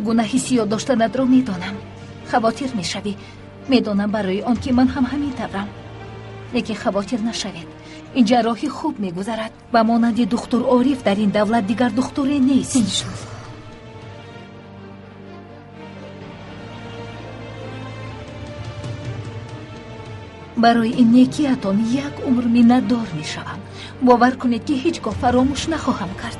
Гуна ҳиссиёт доштанатро медонам. Хавотир мешавӣ. Медонам барои он ки ман ҳам ҳамин таврам. Лекин хавотир нашавед. Ин ҷарроҳӣ хуб мегузарад. Ба монанди духтур Ориф дар ин давлат дигар духтуре нест. Иншоаллоҳ. Барои ин некиятон як умр миннатдор мешавам. Бовар кунед ки ҳеҷ гоҳ фаромӯш нахоҳам кард.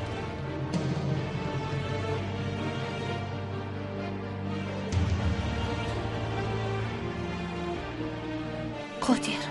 Қодир.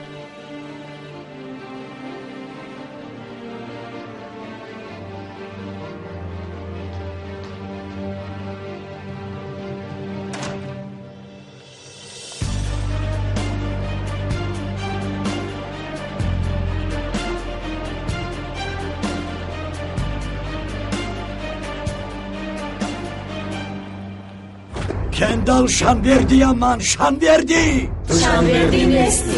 Кендал Шанвердиям ман, Шанвердӣ! Шанвердӣ нестӣ.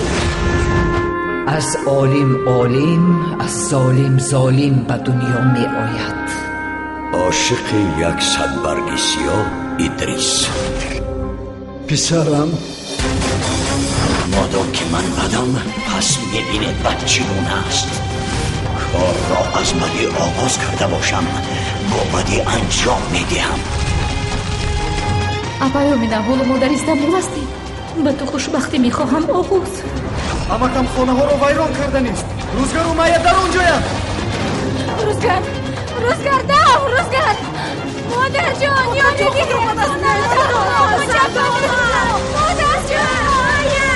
Аз олим олим, аз золим золим ба дунё меояд. Ошиқи як садбарги сиёҳ Идрис. Писарам, модом ки ман бадам, пас мебинед бад чӣ гуна аст. Корро аз бадӣ оғоз карда бошам, бо бадӣ анҷом медиҳам. Апай Омина, ҳоло мо дар Истанбул ҳастем. Ба ту хушбахтӣ мехоҳам, Оғуз. Амакам хонаҳоро вайрон карданист. Рӯзгару Майя дар он ҷоянд. Рӯзгар, Рӯзгар, дав, Рӯзгар! Модарҷон, ёри диҳед! Модарҷон, Майя!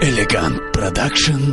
Элегант Продакшн